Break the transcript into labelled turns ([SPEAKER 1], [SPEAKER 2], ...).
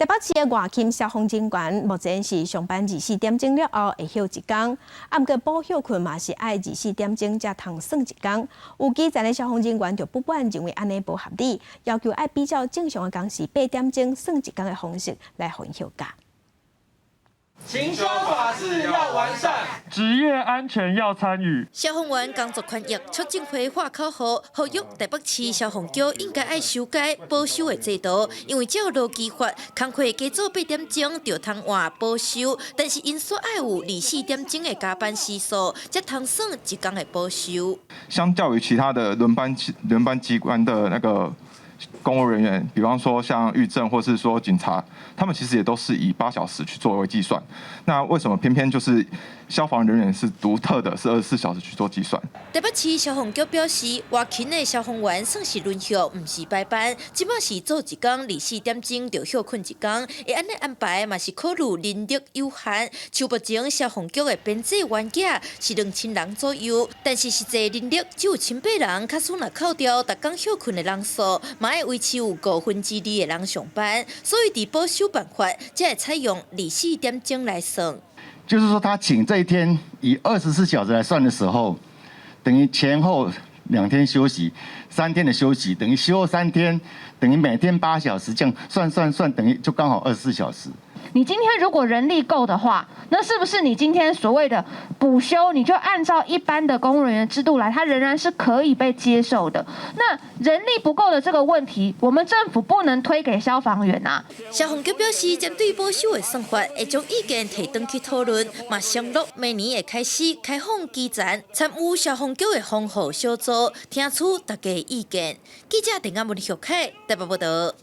[SPEAKER 1] 台北市的外勤消防人員目前是上班二四點鐘了後會歇一工，啊，毋過補歇睏嘛是愛二四點鐘才通算一工。有基層的消防人員就不滿認為按呢無合理，要求愛比照正常的工時八點鐘算一工的方式來予𪜶休假。
[SPEAKER 2] 勤休法制要完善，
[SPEAKER 3] 職業安全要參與。
[SPEAKER 4] 消防員工作權益促進會喊口號，呼籲台北市消防局應該愛修改補休的制度，因為照勞基法，工課加做八點鐘就通換補休，但是𪜶煞愛有二四點鐘的加班時數，才通算一工的補休。
[SPEAKER 5] 相較於其他的輪班機關的那個公務人員，比方說像獄政或是說警察，他們其實也都是以8小時去作為計算。那為什麼偏偏就是消防人員是獨特的，是24小時去做計算？
[SPEAKER 4] 台北市消防局表示，外勤的消防員算是輪休，毋是排班。這擺是做一工二四點鐘就歇睏一工，會按呢安排嘛是考慮人力有限。像目前消防局的編制員額是2000人左右，但是實際人力只有千八人，假使若扣掉逐工歇睏的人數，嘛愛維持有2/5的人上班，所以佇補休辦法才會採用二四點鐘來算。
[SPEAKER 6] 就是說，他請這一天以24小時來算的時候，等於前後2天休息，3天的休息，等於休3天，等於每天8小時，這樣算算算，等於就剛好二十四小時。
[SPEAKER 7] 你今天如果人力夠的話，那是不是你今天所謂的補休，你就按照一般的公務人員制度來，它仍然是可以被接受的？那人力不夠的這個問題，我們政府不能推給消防員啊。
[SPEAKER 4] 消防局表示，針對補休的算法，會將意見提轉去討論，嘛承諾明年會開始開放基層參與消防局的防護小組，聽取大家意見。記者鄧阿文、許凱台北報道。